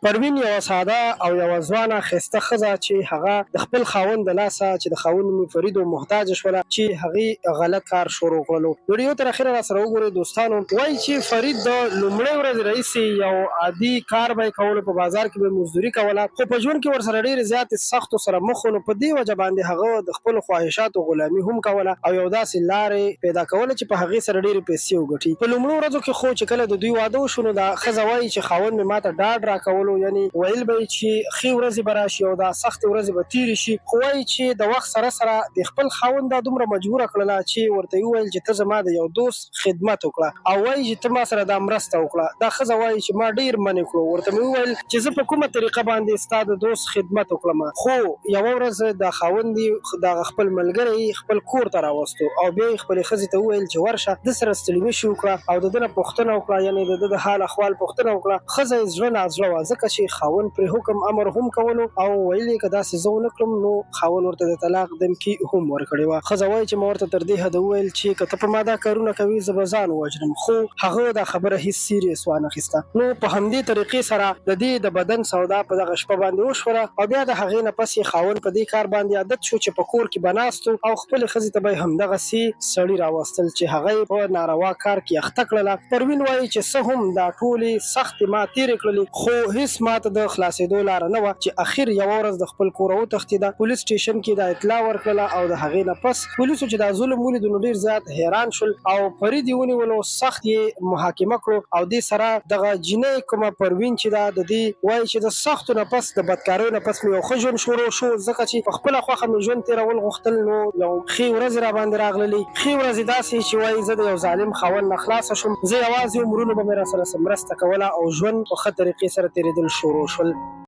پروین یوه ساده او یوه ځوانه ښایسته ښځه چې هغه د خپل خاوند د لاسه چې د خاوند نوم یې فرید و محتاجه شوله چې هغې غلط کار شروع کړلو. ویډیو تر اخره راسره وګورئ دوستانو. وایي چې فرید د لومړۍ ورځې راهیسې یو عادي کار به یې کولو په بازار کې به یې مزدوري کوله خو په ژوند کې ورسره ډېرې زیاتې سختو سره مخ و نو په دې وجه باندې هغه د خپلو خواهشاتو غلامي هم کوله او یو داسې لار یې پیدا کوله چې په هغې سره ډېرې پیسې وګټي. په لومړو ورځو کې خو چې کله د دوی واده وشو نو دا ښځه وايي چې خاوند مې ماته ډاډ راکولو یعنې ویل به یې چې ښې ورځې به راشي او دا سختې ورځې به تېرې شي خو وايي چې د وخت سره سره دې خپل خاوند دا دومره مجبوره کړله چې ورته یې وویل چې ته زما د یو دوست خدمت وکړه او وايي چې ته ما سره دا مرسته وکړه. دا ښځه وايي چې ما ډېر منع کړو ورته مې وویل چې زه په کومه طریقه باندې ستا د دوست خدمت وکړم خو یوه ورځ دا خاوند یې دغه خپل ملګری یې خپل کور ته راوستو او بیا یې خپلې ښځې ته وویل چې ورشه ده سره ستړي مشي وکړه او د ده نه پوښتنه وکړه یعنې د ده د حال اخوال پوښتنه وکړه. ښځه یې زړه نازړه وه ځکه چې خاوند پرې حکم امر هم کولو او ویل یې که داسې زه ونه کړم نو خاوند ورته د طلاق دمکي هم ورکړې وه. ښځه وایي چې ما ورته تر دې حده وویل چې که ته په ما دا کارونه کوې زه به ځان ووژنم خو هغه دا خبره هیڅ سیریس وانخیسته. نو په همدې طریقې سره د دې د بدن سودا په دغه شپه باندې وشوله او بیا د هغې نه پس یې خاوند په دې کار باندې عادت شو چې په کور کې به ناست و او خپلې ښځې ته به یې همدغسې سړي راوستل چې هغه یې په ناروا کار کې اخته کړله. پروین وایي چې څه هم دا ټولې سختې ما تېرې کړلې خو هیڅ ماته د خلاصېدو لاره نه وه چې اخر یوه ورځ د خپل کوره وتښتېده، پولیس سټېشن کې دا اطلاع ورکړله او د هغې نه پس پولیسو چې دا ظلم ولید نو ډېر زیات حیران شول او فرید یې ونیولو، سخت یې محاکمه کړو او دې سره دغه جینۍ کومه پروین چې ده د دې وایي چې د سختو نه پس د بدکاریو نه پس مې یو ښه ژوند شروع شو ځکه چې په خپله خوښه مې ژوند تېرول غوښتل نو یو ښې ورځې راباندې راغللې ښې ورځې داسې چې وایي زه د یو ظالم خاوند نه خلاصه شوم زه یوازې وم وروڼو به مې راسره څه مرسته کوله او ژوند په ښه طریقې سره تېرېدل شروع شول.